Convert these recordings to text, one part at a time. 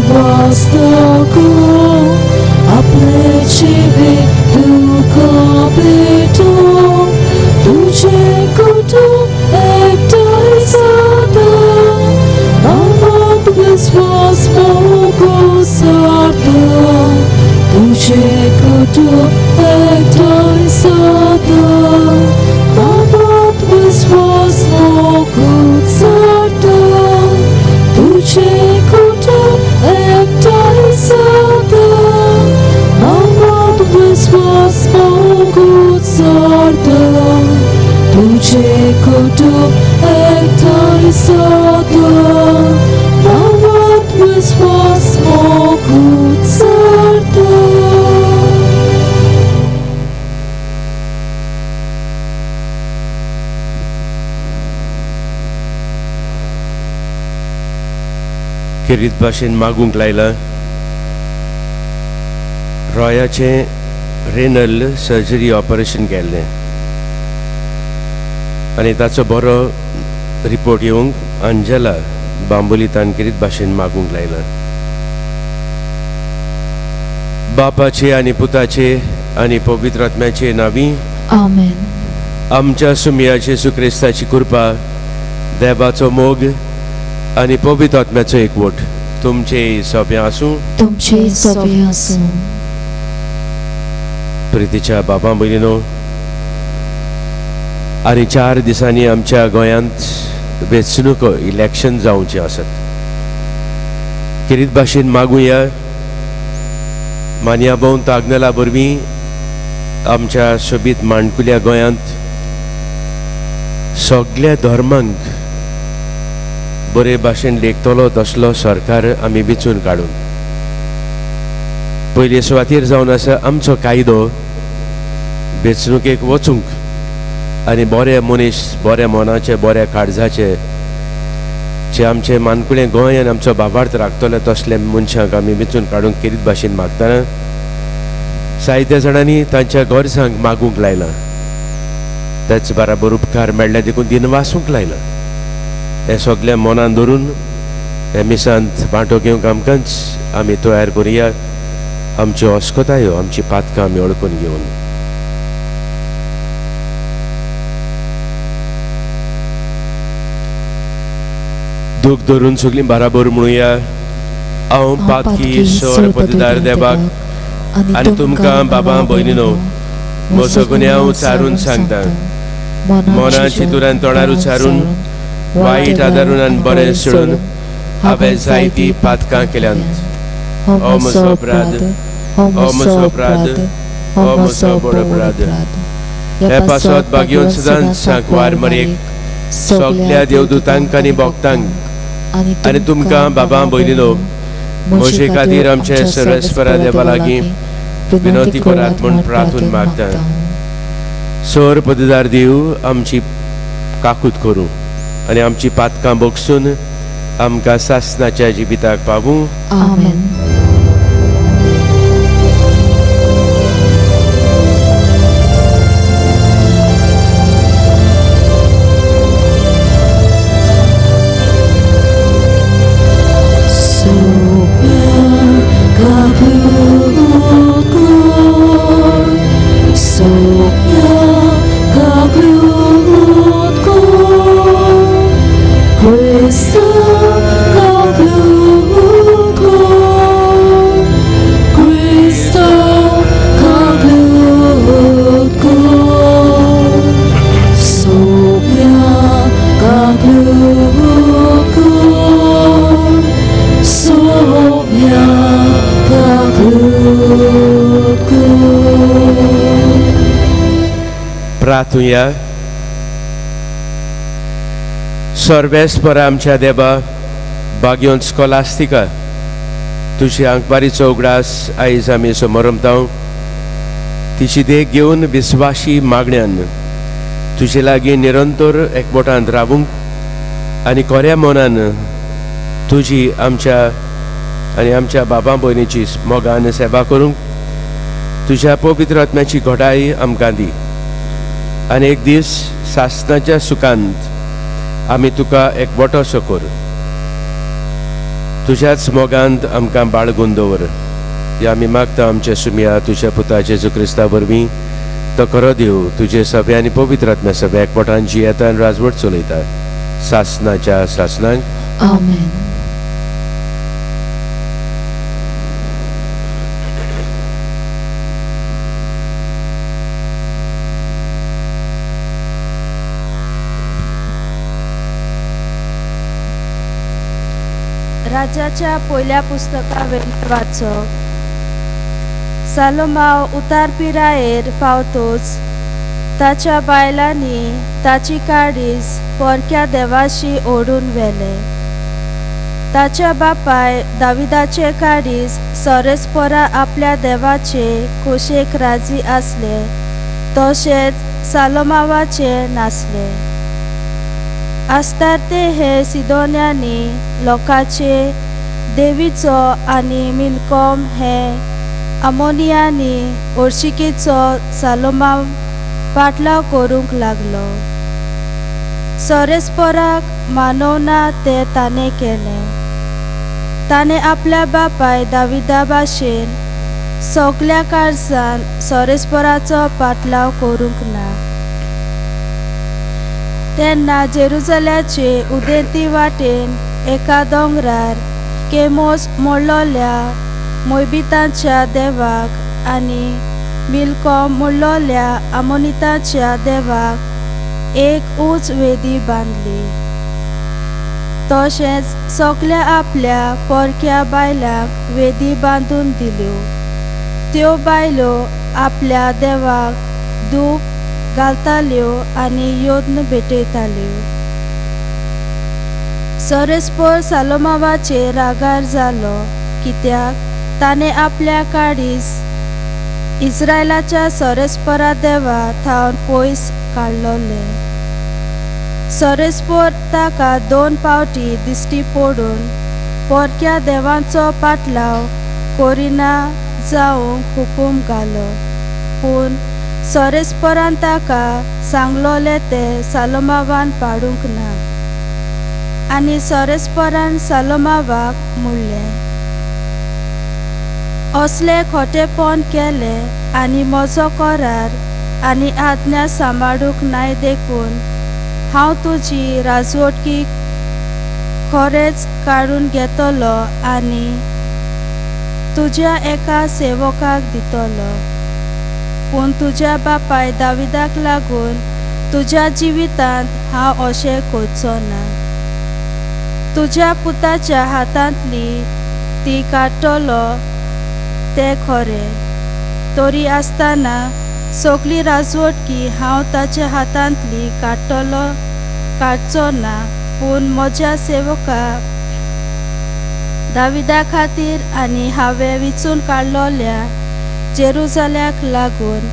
Востоку, а плечі веду копитом, Туче куту ekтай sada, Navad viswas mogu sarda, Tuche kutu ektai sada, Navad viswas mogu sarda, Tuche kutu ektai sada, Navad viswas mogu sarda, Tuche kutu ektai sada, Navad viswas mogu sarda. खेरीत भाशेन मागूंक लायलां. रॉयाचें renal surgery operation केल्लें आनी ताचो बरो report येवंक अंजला बांबोलीतान खेरीत भाशेन मागूंक लायलां. बापाचे आनी पुताचे आनी पवित्र आत्म्याचे नांवी आमेन. आमच्या सुमयाचे सुक्रिस्ताची कृपा, देवाचो मोग आनी पवित्र आत्म्याचो एकवट तुमचे सोंपें आसूं. तुमचे सोबे आसूं. प्रितीच्या बाबा भयणीनो, आनी 4 दिसांनी आमच्या गोंयांत वेंचणुको इलेक्शन जावचें आसत. खेरीत भाशेन मागुया मानया भोवन तागनला वरवीं आमच्या सोबीत माणकुल्या गोंयांत सगल्या धर्मांक बरे भाशेन लेखतलो तसलो सरकार आमी वेंचून काडून पयले सुवातेर जावन आसा आमचो कायदो वेंचणुकेक वचूंक आनी बरे मनीस बऱ्या मनाचे बऱ्या काळजाचे जे आमचे मानकुलें गोंय आनी आमचो बाबार्थ राखतले तसले मनशांक आमी वेंचून काडूंक खेरीत भाशेन मागतना जायत्या जाणांनी तांच्या गरजांक मागूंक लायलां, तेच बराबर उपकार मेळ्ळ्या देखून दिनवासूंक लायलां. हें सगळें मनान धरून हे मिसांत वांटो घेवंक आमकांच आमी तयार करुया. आमच्यो अस्कतायो आमची पातकां आमी अडकून घेवन दूख धरून सगळीं बराबर म्हणुया, हांव पातकी सर पतिदार देवाक आनी तुमकां बाबा भयणीनो म्हजो गुन्यांव उच्चारून सांगता. मनां चिंतून तोंडार उच्चारून वायट आदारून आनी बरें सोडून हांवें जायतीं पातकां केल्यांत. हो म्हजो अपराध, हो म्हजो अपराध, हो म्हजो व्हड अपराध. हे पासत भाग्योन सदांच सांकवार मरेक सगल्या देवदूतांक आनी भक्तांक आनी तुमकां बाबा भयणीनो म्हजे खातीर आमचे सर्वेस्परा देवा लागीं विनंती करात म्हूण प्रार्थून मागता. सर पददार देव आमची काकूत करूं आनी आमची पातकां बगसून आमकां सासनाच्या जिविताक पावूं. आमेन. प्रार्थुया. सर्वेस्पर आमच्या देवा भाग्योन स्कॉलास्तिका तुजी आंकवारीचो उगडास आयज आमी समरमता. तिची देख घेवन विस्वाशी मागण्यान तुजे लागीं निरंतर एकवटांत रावूंक आनी खऱ्या मनान तुजी आमच्या आनी आमच्या बाबा भयणीची मोगान सेवा करूंक तुज्या पवित्र आत्म्याची घटाय आमकां दी आनी एक दीस सासनाच्या सुखांत आमी तुका एकवटोसो कर. तुज्याच मोगांत आमकां बाळगून दवर. ह्या आमी मागता आमच्या सुमया तुज्या पुता जेजू क्रिस्ता वरवीं, तो खरो देव तुजे सभे आनी पवित्र आत्म्या सभे एकवटान जियेता आनी राजवट चलयता सासनाच्या सासनाक. आमेन. राजाच्या पयल्या पुस्तकावेलें वाचप. सालोमाव उतार पिरायेर पावतोच ताच्या बायलांनी ताची काडीस परक्या देवाशी ओडून व्हेलें. ताच्या बापाय दाविदाचे काडीस सोरेसपोरा आपल्या देवाचे खोशेक राजी आसले, तशेंच सालोमावाचे नासले. आस्तार्ते हे सिदोन्यांनी लोकांचे देवीचो आनी मिल्कॉम हे अमोनियांनी ओर्शिकेचो सालोमाव पाटलाव करूंक लागलो. सोरेसपोराक मानवना तें ताणें केलें. ताणें आपल्या बापाय दाविदा भाशेन सगल्या काळजान सोरेसपोराचो पाटलाव करूंक ना. तेन्ना जेरुजल्याचे उदेंती वाटेन एका दोंगरार केमोस म्हणलोल्या मोयबितांच्या देवाक आनी मिल्कॉम म्हणलोल्या आमोनिताच्या देवाक एक ऊंच वेदी बांदली. तशेंच सगल्या आपल्या परक्या बायलांक वेदी बांदून दिल्यो. त्यो बायलो आपल्या देवाक धूप घालताल्यो आनी यत्न भेटयताल्यो. सोरेसपोर सालोमावाचेर रागार जालो, कित्याक ताणें आपल्या काडीस इस्रायलाच्या सोरेसपोरा देवा थावन पयस काडलोलें. सोरेसपोर ताका 2 पावटी दिश्टी पडून परक्या देवांचो पाटलाव करिना जावंक हुकूम घालो. पूण सोरेसपोरान ताका सांगलोलें तें सालोमावान पाडूंक ना. आनी सोरेसपोरान सालोमावाक म्हणलें, असलें खोटेपण केलें आनी म्हजो करार आनी आज्ञा सांबाळूंक नाय देखून हांव तुजी राजवटकी खरेंच काडून घेतलो आनी तुज्या एका सेवकाक दितलो. पूण तुज्या बापाय दाविदाक लागून तुज्या जिवितांत हांव अशें करचो ना. तुज्या पुताच्या हातांतली ती काडटलो तें खरें, तरी आसतना सगली राजवटकी हांव ताच्या हातांतली काडचो ना. पूण म्हज्या सेवका दाविदा खातीर आनी हांवें विचून काडलोल्या जेरुजाल्याक लागून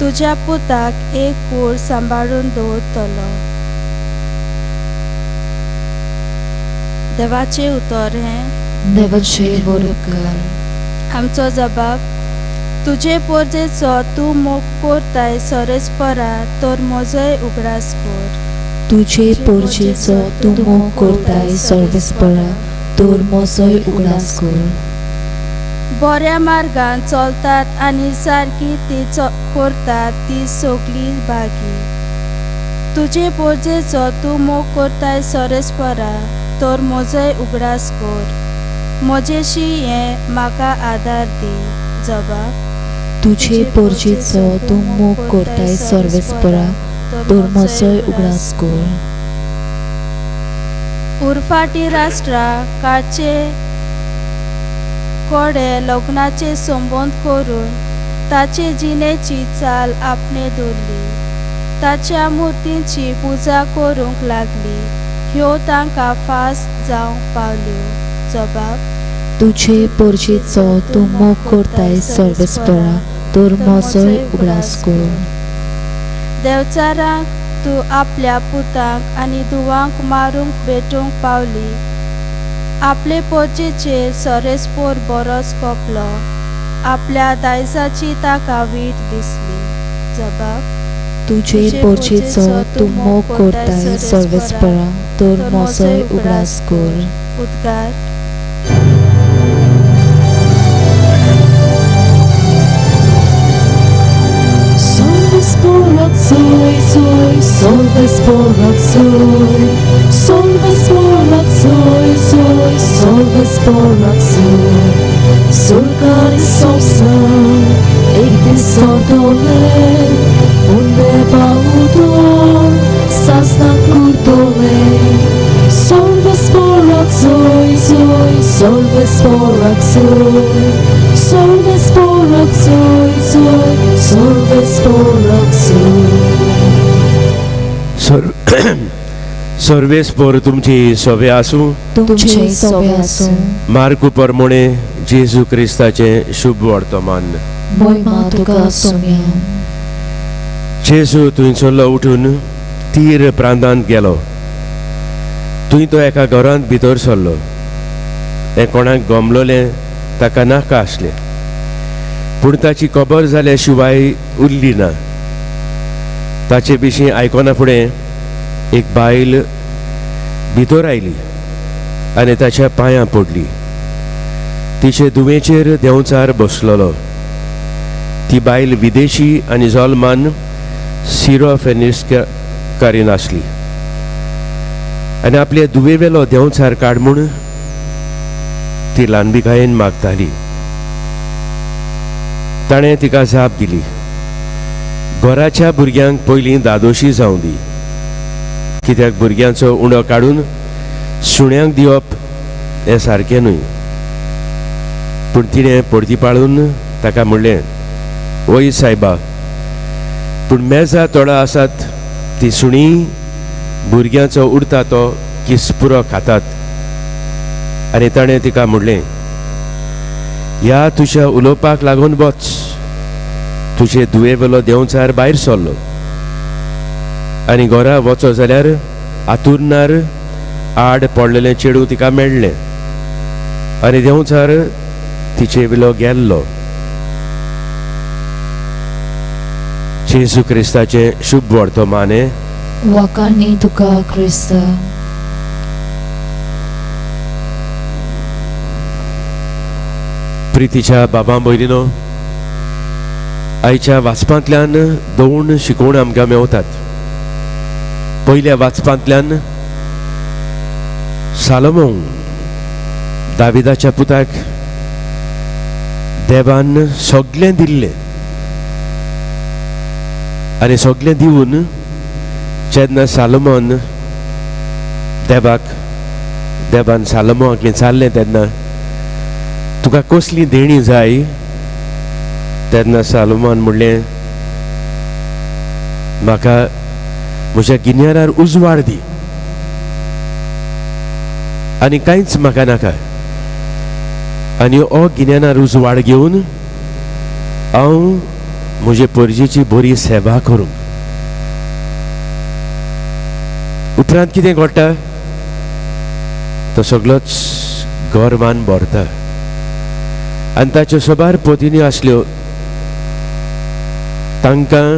तुज्या पुताक एक कूळ सांबाळून दवरतलो. देवाचें उतर हें. देवाचे बरोबकार. आमचो जबाब. तुजे पोरजेचो तूं मोग करताय सोरेसपोरा, तर म्हजोय उगडास कर. तुजे पोरजेचो तूं मोग करताय सर्वेस्परा, तर म्हजोय उगडास कर. बऱ्या मार्गान चलतात आनी सारकी ती करतात ती सगली बागी. तुजे पोरजेचो तूं मोग करताय सोरेसपोरा, तर म्हजोय उगडास कर. म्हजेशी हें म्हाका आदार दी. जबाब. तुजे पोरजेचो तूं मोग करताय सर्वेस्परा, तर म्हजोय उगडास कर. उरफाटी राष्ट्रां काडचे कोडे लग्नाचे संबंद करून ताचे जिणेची चाल आपणे दवरली. ताच्या मुर्तींची पुजा करूंक लागली. ह्यो तांकां फास जावंक पावल्यो. जबाब. तुजे पोरजेचो तूं मोग करताय सर्वेस्परा, तर म्हजोय उगडास कर. देवचारांक तूं आपल्या पुतांक आनी धुवांक मारूंक भेटूंक पावली. आपले पोरजेचेर सोरेसपोर बरोच कोपलो. आपल्या दायजाची ताका वीट दिसली. जबाब. तुजे पोरजेचो तूं मोग करताय सर्वेस्परा, तर म्हजोय उगडास कर. उद्गार. soy, solves porak soy, solves porak soy, soy, solves porak soy. Sulkani sosa, एक दीस सोडोले, पूण देवा उदोर, सासना कुर्तोले. Solves porak soy, soy, solves porak soy, solves porak soy, soy, solves porak soy. सर्वेस्पोर तुमची सोबे आसूं. तुमचे सोबे आसूं. मार्कू परमोणे जेजू क्रिस्ताचें शुभ वर्तमान. मोहिमा तुका सोम्या. जेजू थंयसरलो उठून तीर प्रांतांत गेलो. थंय तो एका घरांत भितर सरलो. हें कोणाक गमलोलें ताका नाका आसलें, पूण ताची खबर जाल्या शिवाय उरली ना. ताचे विशीं आयकना फुडें एक बायल भितर आयली आनी ताच्या पांयां पडली. तिचे दुवेचेर देंवचार बसलेलो. ती बायल विदेशी आनी जल्मान सिरो फेनिस्कारीन आसली आनी आपले दुवेवेलो देंवचार काड म्हूण ती ल्हानबिकायेन मागताली. ताणें तिका जाप दिली, घराच्या भुरग्यांक पयलीं दादोशी जावं दी, कित्याक भुरग्यांचो उंडो काडून सुण्यांक दिवप हें सारकें न्हय. पूण तिणें परती पाळून ताका म्हणलें, वय सायबा, पूण मेजा तोडा आसात ती सुणी भुरग्यांचो उरता तो किसपुरो खातात. आनी ताणें तिका म्हणलें, ह्या तुज्या उलोवपाक लागून वच, तुजे दुयेवेलो देंवचार भायर सरलो. आनी घरा वचो जाल्यार आतुरनार आड पडलेलें चेडूं तिका मेळ्ळें आनी देंवचार तिचे वेलो गेल्लो. जेजू क्रिस्ताचें शुभ वर्तमान. वाकांनी तुका क्रिस्ता. प्रितीच्या बाबा भयणीनो, आयच्या वाचपांतल्यान दोन शिकवण आमकां मेवतात. पयल्या वाचपांतल्यान सालोमोन दाविदाच्या पुताक देवान सगळें दिल्लें आनी सगळें दिवन जेन्ना सालोमोन देवाक देवान सालोमोनाक विचारलें तेन्ना तुका कसली देणी जाय, तेन्ना सालोमोन म्हणलें, म्हाका म्हज्या गिन्यानार उजवाड दी आनी कांयच म्हाका नाका. आनी हो गिन्यानार उजवाड घेवन हांव म्हजे परजेची बरी सेवा करूंक. उपरांत कितें घडटा, तो सगळोच गर्वान भरता आनी ताच्यो साबार पतिनी आसल्यो, तांकां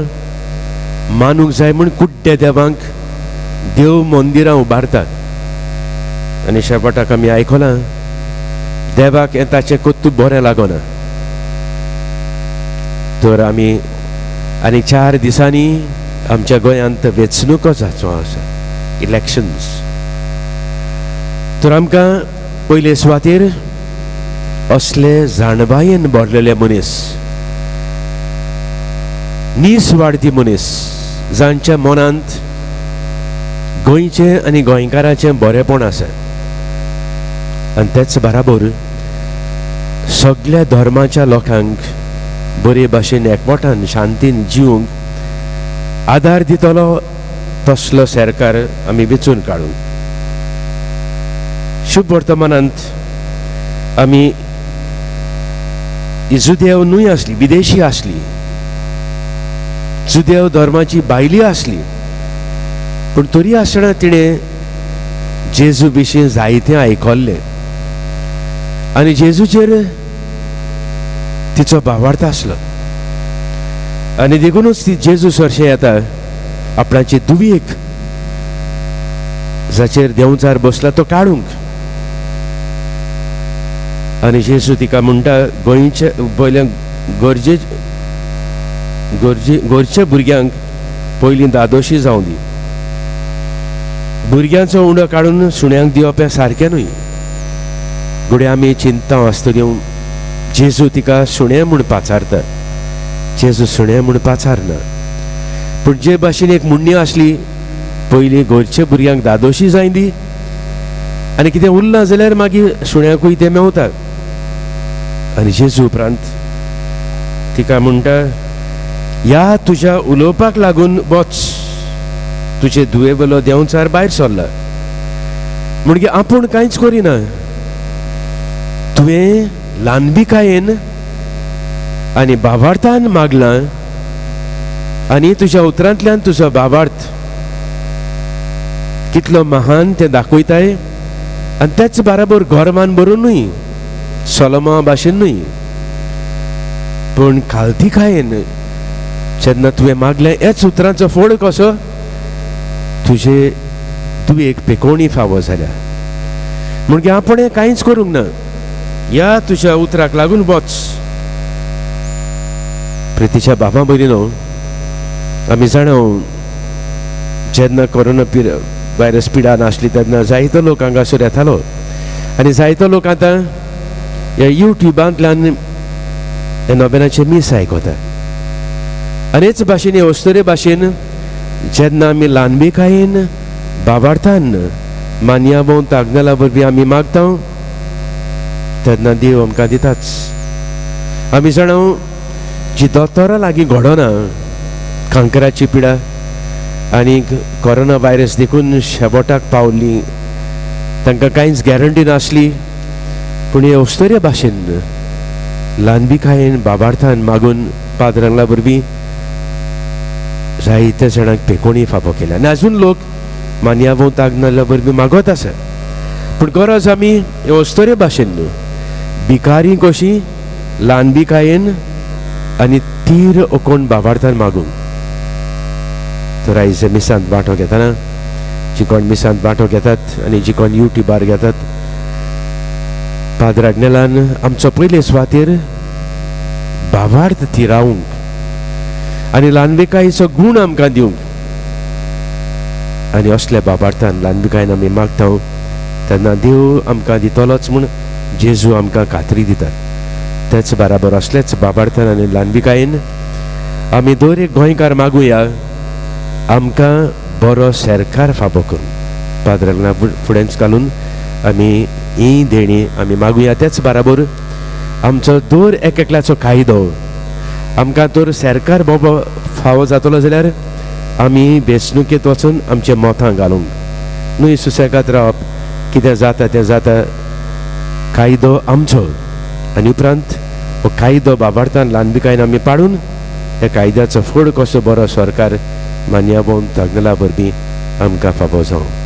मानूंक जाय म्हूण कुड्ड्या देवांक देव मंदिरां उबारतात. आनी शेवटाक आमी आयकलां देवाक हें ताचें कोत्तूब बरें लागना. तर आमी आनी 4 दिसांनी आमच्या गोंयांत वेंचणुको जाचो आसा, इलेक्शन्स. तर आमकां पयले सुवातेर असले जाणवायेन भरलेले मनीस, निस्वार्थी मनीस, जांच्या मनांत गोंयचें आनी गोंयकाराचें बरेंपण आसा आनी तेच बराबर सगळ्या धर्माच्या लोकांक बरे भाशेन एकवटान शांतीन जिवंक आदार दितलो तसलो सरकार आमी वेंचून काडूंक. शुभ वर्तमानांत आमी जुदेव न्हय आसली, विदेशी आसली, जुदेव धर्माची बायली आसली, पूण तरी आसतना तिणें जेजू विशीं जायतें आयकल्लें आनी जेजूचेर तिचो भावार्थ आसलो आनी देखूनच ती जेजू सरशें येता आपणाचे दुवेक जाचेर देंवचार बसला तो काडूंक. आनी जेजू तिका म्हणटा, गोंयचे पयल्या गरजे गरजे घरच्या भुरग्यांक पयलीं दादोशी जावं दी. भुरग्यांचो उंडो काडून सुण्यांक दिवप हें सारकें न्हय. घडये आमी चिंता आसतली जेजू तिका सुणें म्हूण पाचारता. जेजू सुणें म्हूण पाचारना, पूण जे भाशेन एक म्हणणी आसली, पयलीं घरच्या भुरग्यांक दादोशी जाय दी आनी कितें उरलां जाल्यार मागीर सुण्याकूय तें मेवता. आनी जेजू उपरांत तिका म्हणटा, ह्या तुज्या उलोवपाक लागून वच, तुजे धुवे वेलो देंवचार भायर सरला. म्हणगे आपूण कांयच करिना, तुवें ल्हानबिकायेन आनी बाबार्थान मागलां आनी तुज्या उतरांतल्यान तुजो बाबार्थ कितलो महान तें दाखयताय. आनी तेच बराबर गोरमान भरून न्हय, सोलोमा भाशेन न्हय, पूण खालतीकायेन जेन्ना तुवें मागलें हेच उतरांचो फोड कसो तुजे तुवें एक पेकोवणी फावो जाल्या. म्हणगे आपणें कांयच करूंक ना, ह्या तुज्या उतराक लागून वच. प्रितीच्या बाबा भयणीनो, आमी जाणा जेन्ना कोरोना व्हायरस पिडा नासली तेन्ना जायतो लोक हांगासर येतालो आनी जायतो लोक आतां ह्या युट्युबांतल्यान ह्या नोबेनाचें मीस आयकता. आनी हेच भाशेन हे अस्तुरे भाशेन जेन्ना आमी ल्हानबिकायेन बाबार्थान मानया तागनाला वरवीं आमी मागता तेन्ना देव आमकां दिताच. आमी जाणा जी दोतोरा लागीं घडना कांकराची पिडा आनी कोरोना व्हायरस देखून शेवटाक पावली, तांकां कांयच गॅरंटी नासली, पूण हे अस्तुरे भाशेन ल्हानबिकायेन बाबार्थान मागून पाद्रांगला वरवीं जायत्या जाणांक पेकोणी फावो केल्या. आनी आजून लोक मानयावो तागनाल्या वरवीं मागत आसा. पूण गरज आमी हे अस्तुरे भाशेन न्हू, भिकारी कशी ल्हानबिकायेन आनी तीर ओकोण बाबार्थान मागूंक. तर आयज मिसांत वांटो घेतना जी कोण मिसांत वांटो घेतात आनी जी कोण युट्युबार घेतात, पाद्र आग्नेलान आमचो पयले सुवातेर भावार्थ थिरावंक आनी ल्हानबिकायेचो गूण आमकां दिवंक. आनी असल्या बाबार्थान ल्हानबिकायेन आमी मागता तेन्ना देव आमकां दितलोच म्हूण जेजू आमकां खात्री दिता. तेच बराबर असलेच बाबार्थान आनी ल्हानबिकायेन आमी दर एक गोंयकार मागुया आमकां बरो सरकार फावो करूं. पाद्रांक फुडेंच घालून आमी ही देणी आमी मागुया. तेच बराबर आमचो दर एक एकल्याचो कायदो आमकां तर सरकार बरो फावो जातलो जाल्यार आमी वेंचणुकेंत वचून आमचे मतां घालूंक न्हय सुसेगाद रावप, कितें जाता तें जाता, कायदो आमचो. आनी उपरांत हो कायदो बाबार्थान ल्हानबिकायेन आमी पाडून ह्या कायद्याचो फोड कसो बरो सरकार मान्याबोन तागला वरवीं आमकां फावो जावं.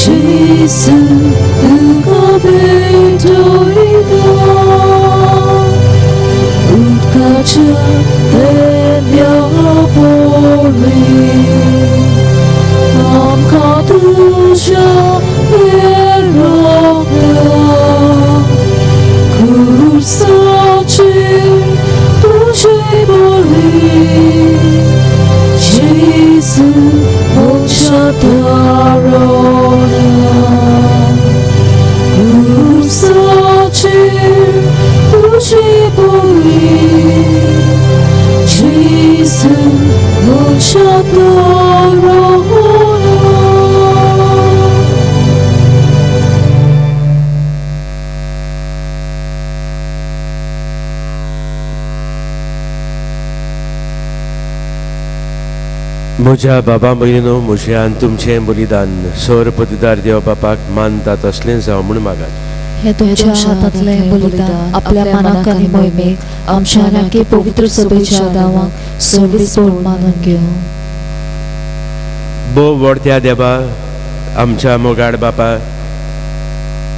Jesus, म्हज्या बाबा भयणीनो, म्हजें आनी तुमचें बलिदान सर पतिदार देव बापाक मानता तसलें जावं म्हूण मागात. हे तुमच्या हातांतलें बलिदान आपल्या मनाक आनी मोहिमेक आमच्या आनी पवित्र सभेच्या दावांक सर्वीस मानून घेवं. भोव व्हडत्या देवा, आमच्या मोगाड बापा,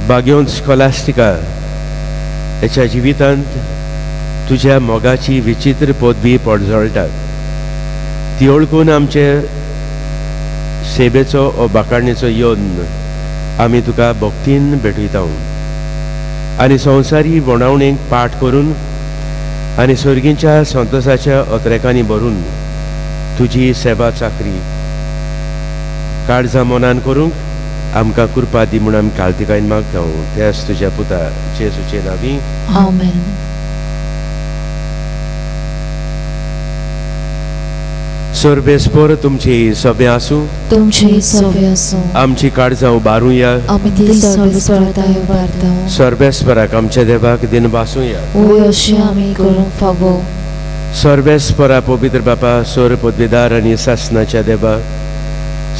बागेवन स्कॉलास्टिका हेच्या जिवितांत तुज्या मोगाची विचित्र पदवी पडजळटा ती वळखून आमचे सेवेचो ओ बाकाडणेचो यत्न आमी तुका भक्तीन भेटयता आनी संवसारी वणावणेक पाठ करून आनी सर्गीच्या संतोसाच्या अत्रेकांनी भरून तुजी सेवा चाकरी काळजा मनान करूंक आमकां कृपा दी म्हूण आमी काळतिकायन मागता. त्याच तुज्या पुता जेजूचे नांवी आमेन. सर्वेस्पर तुमची सभे आसूं, तुमचे सभे आसूं. आमची काळजां उबारुया, आमी ती सर्वेस्पराताय उबारता. सर्वेस्पराक आमच्या देवाक दिन बासूया. वय अशें आमी करूंक फावो. सर्वेस्परा पवित्र बापा, सोर पदवीदार आनी सासनाच्या देवा,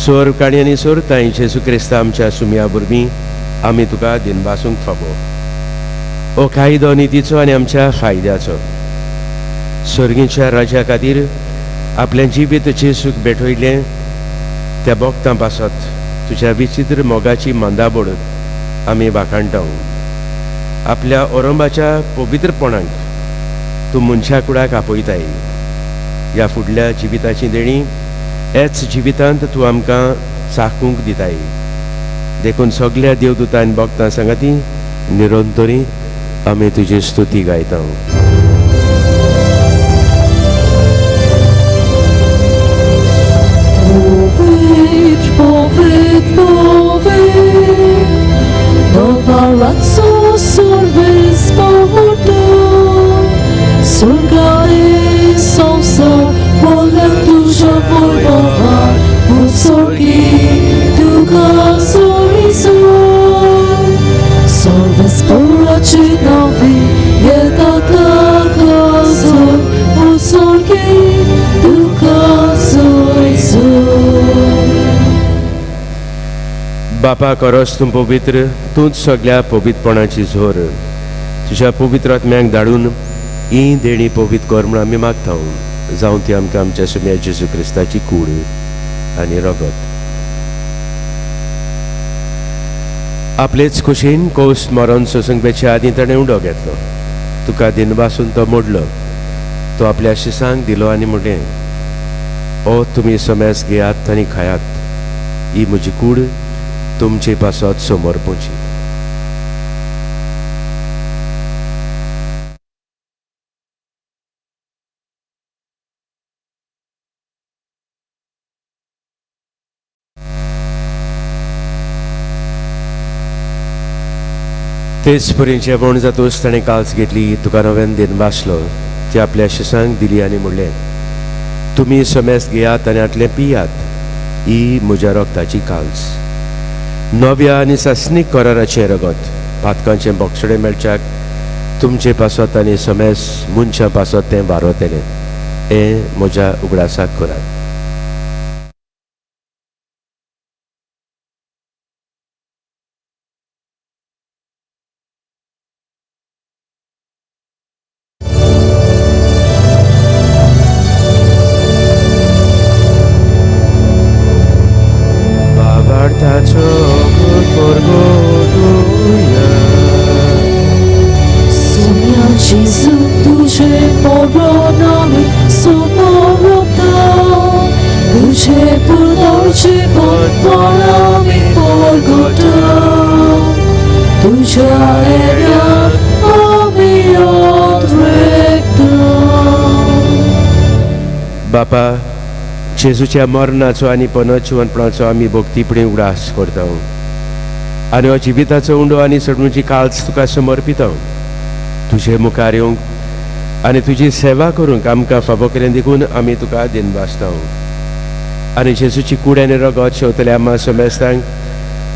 सोर काणी आनी सोर ताई जेजू क्रिस्ता आमच्या सुमया वरवीं आमी तुका दिन बासूंक फावो. ओ कायदो नितीचो आनी आमच्या फायद्याचो सर्गीच्या राजा खातीर आपलें जिवीत जेजूक भेटयलें त्या भक्तां पासत तुज्या विचित्र मोगाची मंदाबोड आमी वाखाणटा. आपल्या ओरंबाच्या पवित्रपणाक तूं मनशा कुडाक आपयताय. ह्या फुडल्या जिविताची देणी हेच जिवितांत तूं आमकां चाखूंक दिताय. देखून सगल्या देवदूतान भक्तां सांगाती निरंतरी आमी तुजी स्तुती गायता. Povit, povit, povit, do palazzo sorves porto, surga e sonsa, volendo já foi barra, o sorgi, duca sorriso, sorves poraci novi, jeta taka o sorgi, duca sorriso. बापा करस तूं पवित्र, तूंच सगल्या पवित्रपणाची झोर. तुज्या पवित्र आत्म्याक धाडून ही देणी पवित्र कर म्हूण आमी मागता. जावं ती आमकां आमच्या सुम्या जेजू क्रिस्ताची कूड आनी रगत. आपलेच कुशीन कोस मरण सोसूंक बेच्या आदीं ताणें उडो घेतलो. तुका दिनवासून तो मोडलो, तो आपल्या शिसांक दिलो आनी म्हणलें, ओ तुमी समेस घेयात आनी खायात, ही म्हजी कूड तुमचे पासत समर्पूची. तेच परी जेवण जातूच ताणें काल्स घेतली, तुका नव्यान दिन वाचलो, ती आपल्या शिसांक दिली आनी म्हणलें, तुमी समेस घेयात आनी आतलें पियात, ही म्हज्या रगताची काल्स, नव्या आनी सासणीक कराराचें रगत, पातकांचें बोगसणें मेळच्याक तुमचे पासत आनी समेस मनशां पासत तें वारवतलें. हें म्हज्या उगडासाक करात. बापा, जेजूच्या मरणाचो आनी पुनर्जिवनपणाचो आमी भक्तीपणी उगडास करता आनी हो जिविताचो उंडो आनी सडणुची काल्स तुका समर्पिता. तुजे मुखार येवंक आनी तुजी सेवा करूंक आमकां फावो केलें देखून आमी तुका दिनवासता. आनी जेजूची कूड आनी रगत शेवतल्या आम्हा समेस्तांक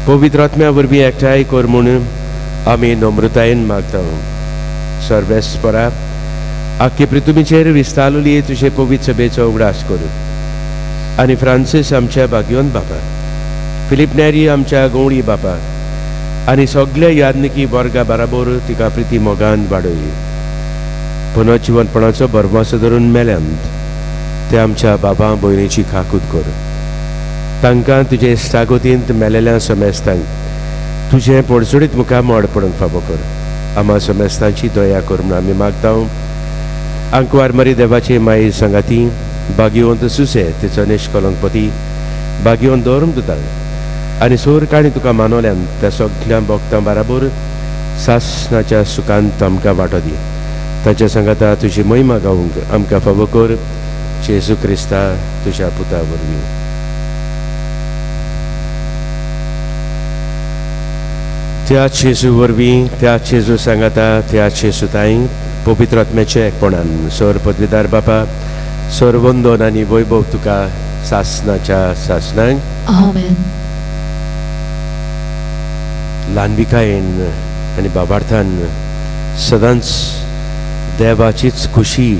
पवित्र आत्म्या वरवीं एकठांय कर म्हूण आमी नम्रतायेन मागता. सर्वेस्परा, आख्खे पृथ्वीचेर विस्तारली तुजे पवित्र सभेचो उगडास करून आनी फ्रांसीस आमच्या भाग्योन बापा, फिलीप नेरी आमच्या गवळी बापा आनी सगल्या यादनिकी वर्गा बराबर तिका प्रिती मोगान वाडय. पुनर्जिवनपणाचो भरमासो धरून मेल्यांत ते आमच्या बाबा भयणीची खाकूत कर. तांकां तुजे इश्टागतींत मेलेल्या समेस्तांक तुजें पोडसोडीत मुखार मोड पडूंक फावो कर. आमा समेस्तांची दया कर म्हूण आमी मागता. आंकवार मरी देवाची माई सांगाती भाग्यवंत सुसे तिचो निश्कलंकपती भाग्यवंत दवरूंक दिता आनी सोर काणी तुका मानवल्यान त्या सगल्या भक्तां बराबर सासनाच्या सुखांत आमकां वांटो दी. ताच्या सांगाता तुजी महिमा गावंक आमकां फावो कर, जेजू क्रिस्ता तुज्या पुता वरवीं. त्या जेजू वरवीं, त्या जेजू सांगाता, त्या जेजू ताई पवित्र आत्म्याच्या एकपणान सर पदवीदार बापा सर वंदन आनी वैभव तुका सासनाच्या सासनांक. आमेन. ल्हानविकायेन आनी बाबार्थान सदांच देवाचीच खुशी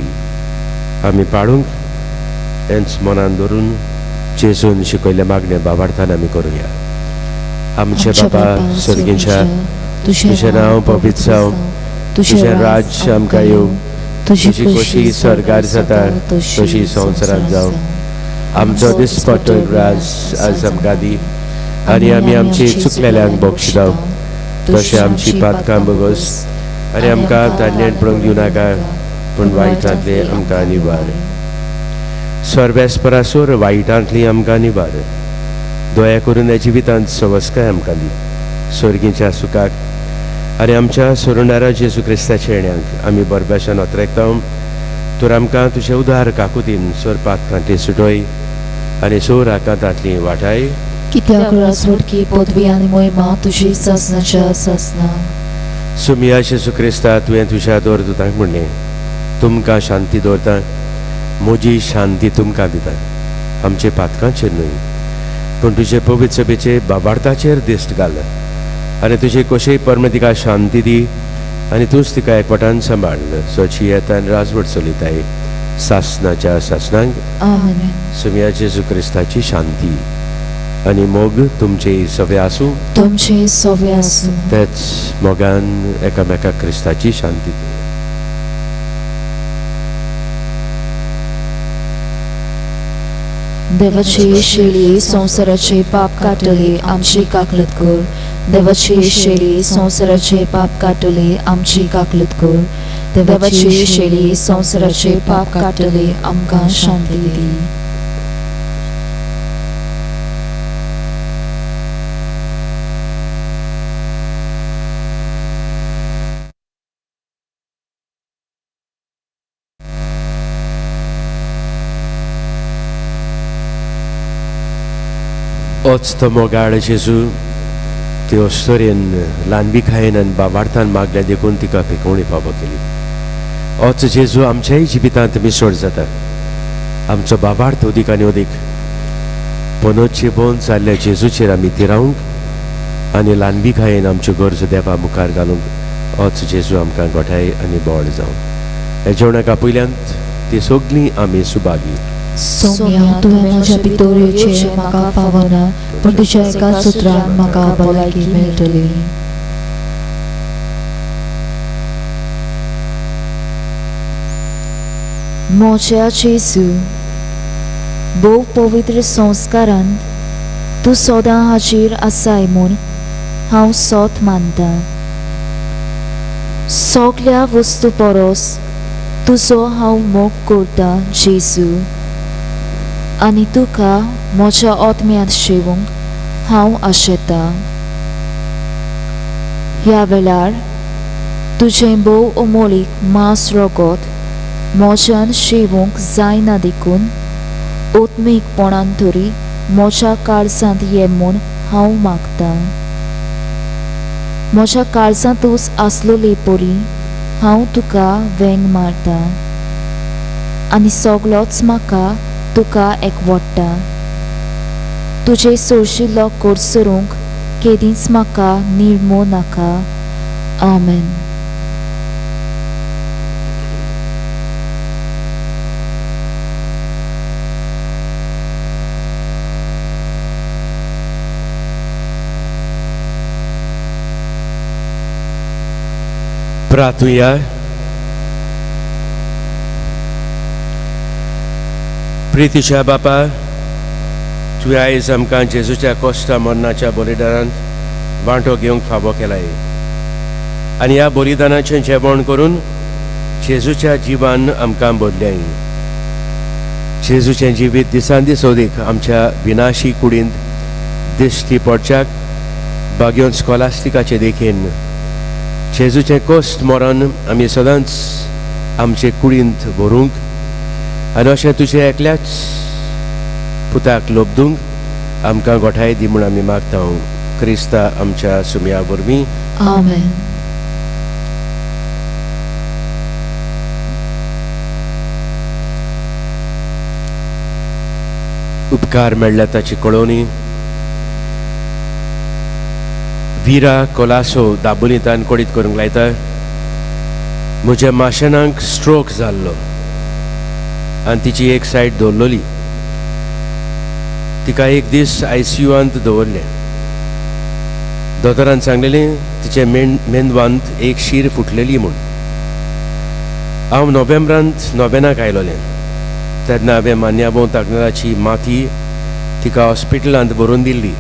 आमी पाळूंक हेंच मनान धरून जेजून शिकयल्ल्या मागणें बाबार्थान आमी करुया. आमचे बाबा सर्गींच्या, तुजें नांव पवित्र जावं, तुजें राज्य आमकां येवं, तुजी खोशी स्वर्गार जाता तशी संवसारांत जावं. आमचो दिसपट्टो राज आज आमकां दी आनी आमी आमची चुकलेल्यांक बक्षिताव तशें आमची पातकां बगस आनी आमकां तान्नेण पडूंक दिवं नाका, पूण वायटांतली आमकां निवार. सर्वेस्परासूर वायटांतली आमकां निवार. दया करून ह्या जिवितांत सवस्काय आमकां दी, सर्गीच्या सुखाक आनी आमच्या सोडणारा जेजू क्रिस्ताच्या येण्याक आमी बरब्याशान अत्रेकता. तर आमकां तुजे उदार काकुतीन सोर पातकांतली सुटय आनी सोर आकांतांतली वाटाय. कित्याक राजवटकी पदवी आनी महिमा तुजी सासनाच्या सासना. सुमिया जेजू क्रिस्ता, तुवें तुज्या दवरदूतांक म्हणलें, तुमकां शांती दवरता, म्हजी शांती तुमकां दिता. आमचे पातकांचेर न्हय पूण तुजे पवित्र सभेचे बाबार्थाचेर दिश्ट घाल आनी तुजे कशेय परमे तिका शांती दी आनी तूंच तिका एकवटान सांबाळ. सोची येता आनी राजवट चलयताय सासनाच्या सासनांक. आमेन. सुमिया जेजू क्रिस्ताची शांती आनी मोग तुमचे सवे आसूं, तुमचे सवे आसूं. तेच मोगान एकामेका क्रिस्ताची शांती दी. देवाची शेळी संवसाराचे पाप काडटली आमची काकलत कर. देवाची शेळी संवसाराचे पाप काडटली आमची काकलत कर. देवाची शेळी संवसाराचे पाप काडटली आमकां शांती दी. ओच तो मोगाळ जेजू ते अस्तोरेन ल्हानविकायेन आनी बाबार्थान मागल्या देखून तिका भिकवणी फावो केली. ओच जेजू आमच्याय जिवितांत मिसळ जाता. आमचो बाबार्थ अदीक आनी अदीक पनोचे बोन जाल्ल्या जेजूचेर आमी थिरावंक आनी ल्हानविकायेन आमच्यो गरजो देवा मुखार घालूंक ओच जेजू आमकां गोठाय आनी बळ जावं. हे जेवणाक आपयल्यांत ती सगळीं आमी सुभागी. सोम्या, तुवें म्हज्या भितर येवचें म्हाका फावना, पूण तुज्या एका सुत्रान म्हाका भलायकी मेळटली. म्हज्या जेजू, भोव पवित्र संस्कारान तूं सदां हाजीर आसाय म्हूण हांव सोत मानता. सगल्या वस्तू परस तुजो हांव मोग करता जेजू, आनी तुका म्हज्या आत्म्यांत शेवूंक हांव आशेता. ह्या वेळार तुजें भोव अमोलीक मांस रगत म्हज्यान शेवूंक जायना देखून आत्मीकपणान तरी म्हज्या काळजांत ये म्हूण हांव मागतां. म्हज्या काळजांतूच आसलोले परी हांव तुका वेंग मारता आनी सगलोच म्हाका तुका एकवडटा. तुजे सोरशिल्लो कोर्सरूंक केदींच म्हाका निर्मो नाका. आमेन. प्रार्थुया. प्रितीच्या बापा, तुवें आयज आमकां जेजूच्या कोश्टा मरणाच्या बलिदानांत वांटो घेवंक फावो केलाय आनी ह्या बलिदानाचें जेवण करून जेजूच्या जिवान आमकां बदल्याय. जेजूचें जिवीत दिसान दीस अदीक आमच्या विनाशी कुडींत दिश्टी पडच्याक बागेवन स्कॉलास्टिकाचे देखीन जेजूचें कोश्ट मरण आमी सदांच आमचे कुडींत व्हरूंक आनी अशें तुजें एकल्याच पुताक लोबदूंक आमकां गोठाय दी म्हूण आमी मागता. क्रिस्ता आमच्या सुमया वरवीं. आमेन. उपकार मेळ्ळ्या ताची कळोवणी. विरा कोलासो दाबोलींतान कोडीत करूंक लायता. म्हज्या माशेनाक स्ट्रोक जाल्लो आनी तिची एक सायड दवरलोली. तिका एक दीस आयसीयूंत दवरलें. दोतोरान सांगलेलें तिचे मेंदवांत एक शीर फुटलेली म्हूण. हांव नोव्हेंब्रांत नोव्हेनाक आयलोलें तेन्ना हांवें मान्याबो तागनाची माती तिका हॉस्पिटलांत व्हरून दिल्ली.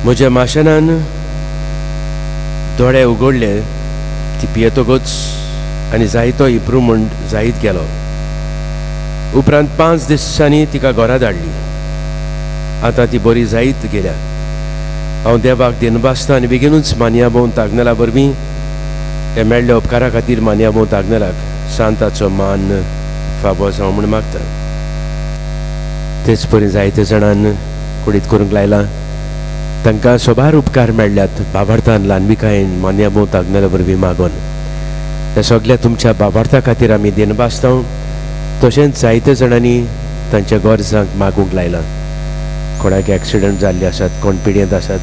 म्हज्या माशेनान दोळे उगडले ती पियेतकूच आनी जायतो इम्प्रूवमेंट जायत गेलो. उपरांत 5 दिसांनी तिका घरा धाडली. आतां ती बरी जायत गेल्या. हांव देवाक दिनवासता आनी बेगीनूच मान्याबोवन तागनेला वरवीं हे मेळ्ळ्या उपकारा खातीर मान्याबोवन तागनेलाक सांताचो मान फावो जावं म्हूण मागता. तेच परी जायते जाणान कुडीत करूंक लायलां. तांकां सोबार उपकार मेळ्ळ्यात बाबार्थान ल्हानविकायेन मान्याबोव तागनेला वरवीं मागोन. ह्या सगल्या तुमच्या बाबार्था खातीर आमी दिनवासता. तशेंच जायते जाणांनी तांच्या गरजांक मागूंक लायलां. कोणाक एक्सिडंट जाल्ले आसात, कोण पिड्येंत आसात.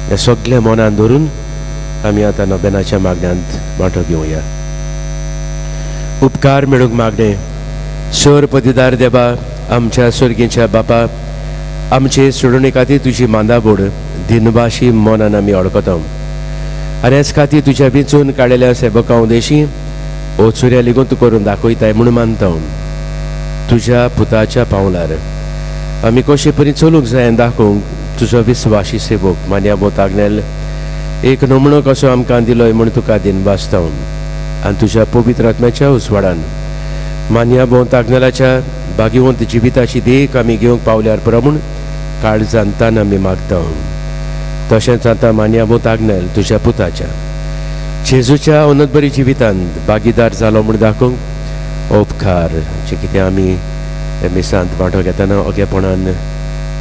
ह्या सगल्या मनान धरून आमी आतां नोबेनाच्या मागण्यांत वांटो घेवया. उपकार मेळूंक मागणें. सर पतिदार देवा, आमच्या सर्गीच्या बापा, आमचे सोडोवणे खातीर तुजी मांदाबोड दिनवाशी मनान आमी अडकता आनी हेच खातीर तुज्या विंचून काडलेल्या सेवकां उदेशी ओचुऱ्या लेगून तूं करून दाखयताय म्हूण मानता. तुज्या पुताच्या पावलार आमी कशे परी चलूंक जाय आनी दाखोवंक तुजो विस्वाशी सेवक मान्याबो तागनेल एक नमुनो कसो आमकां दिलोय म्हूण तुका दिनवासता. आनी तुज्या पवित्र आत्म्याच्या उजवाडान मान्याबो तागनेलाच्या भाग्यवंत जिविताची देख आमी घेवंक पावल्यार पुरो म्हूण काळजांतान आमी मागता. तशेंच आतां मान्याबो तागनेल तुज्या पुताच्या जेजूच्या उन्नतबरी जिवितांत भागीदार जालो म्हूण दाखोवंक उपकार जे कितें आमी मिसांत वांटो घेतना ओगेपणान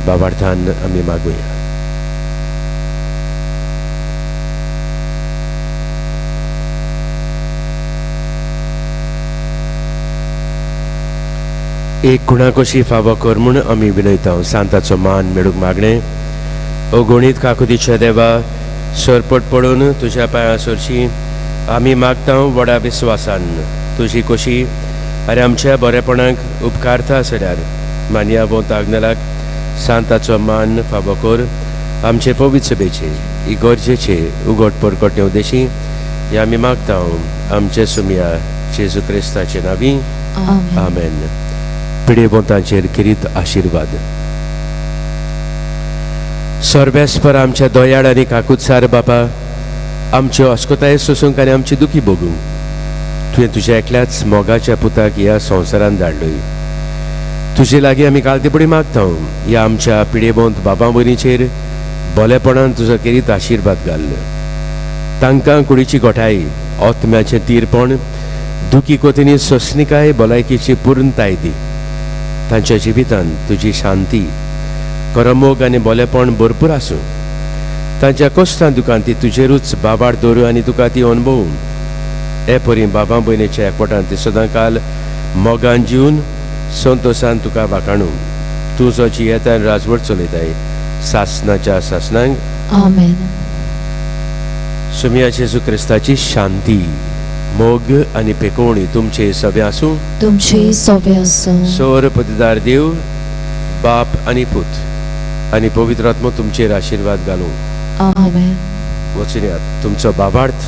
बाबार्थान आमी मागुया. एक गुणा कशी फावो कर म्हूण आमी विनयता. सांताचो मान मेळूंक मागणें. अगणीत काकुतीच्या देवा, सरपट पडून तुज्या पांयां सरशी आमी मागता व्हडा विस्वासान तुजी कशी आनी आमच्या बरेपणाक उपकारता आसल्यार मान्याबो तागनेलाक सांताचो मान फावो कर. आमचे पवित्र सभेचे इगर्जेचे उगड परकट उद्देशी हे आमी मागता आमचे सुमया जेजू क्रिस्ताचे नांवी. आमेन. पिडेबोंतांचेर किरीत आशिर्वाद. सर्वेस्पर आमच्या दयाळ आनी काकुतसार बापा, आमच्यो अस्कताय सोसूंक आनी आमची दुखी भोगूंक तुवें तुज्या एकल्याच मोगाच्या पुताक ह्या संवसारांत धाडलोय. तुजे लागीं आमी कालतेपणी मागता ह्या आमच्या पिडेबोंत बाबा भयणीचेर भलेपणान तुजो केरीत आशिर्वाद घाल. तांकां कुडीची गोठाय, आत्म्याचें तीरपण, दुखी कोतीनी सोंसणीकाय, भलायकेची पुर्णताय दी. तांच्या जिवितांत तुजी शांती, करमोग आनी भलेपण भरपूर आसूं. तांच्या कश्टां दुकान ती तुजेरूच बाबार दवरूं आनी तुका ती अणभवूं. हे परी बाबा भयणीच्या एकवटान ती सदांकाल मोगान जिवन संतोशान तुका वाखाणू. तूं जो जियेता आनी राजवट चलयताय सासनाच्या सासनांक. आमेन. सुमिया जेजू क्रिस्ताची शांती, मोग आनी पेकोवणी तुमचे सगळे आसूं. तुमचे सोबे आसूं. सोर पतिदार देव बाप आनी पूत आनी पवित्र आत्मो तुमचेर आशिर्वाद घालूं. आमेन. वचून तुमचो बाबार्थ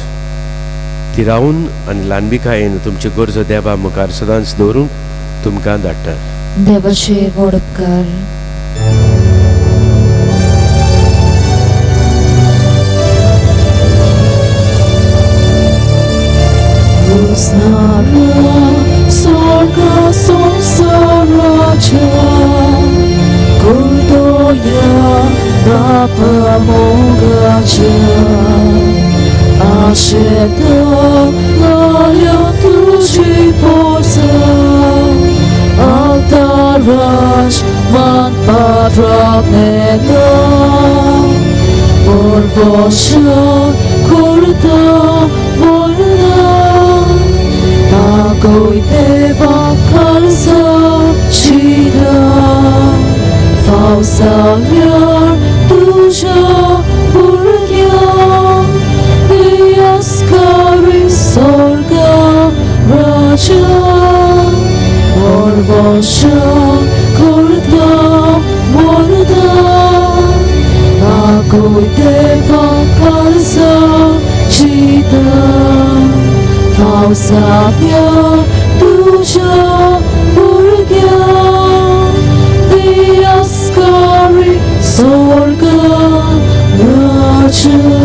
ती रावन आनी ल्हानबिकायेन तुमच्यो गरजो देवा मुखार सदांच दवरूंक तुमकां धाडटा. देवाचे व्हड उपकार. Sorga संसाराच्या कुर्दोया बापा मोगाच्या आशेता लाया तुजी Porsa altaraj man patraknena Orvosha kurta morna Agoy deva kalsa chida Fausalyar tuja burgya Diaskari sorga raja Orvosha kurta morda Agoy deva kalsa chida Fausalyar tuja burgya Diaskari sorga raja.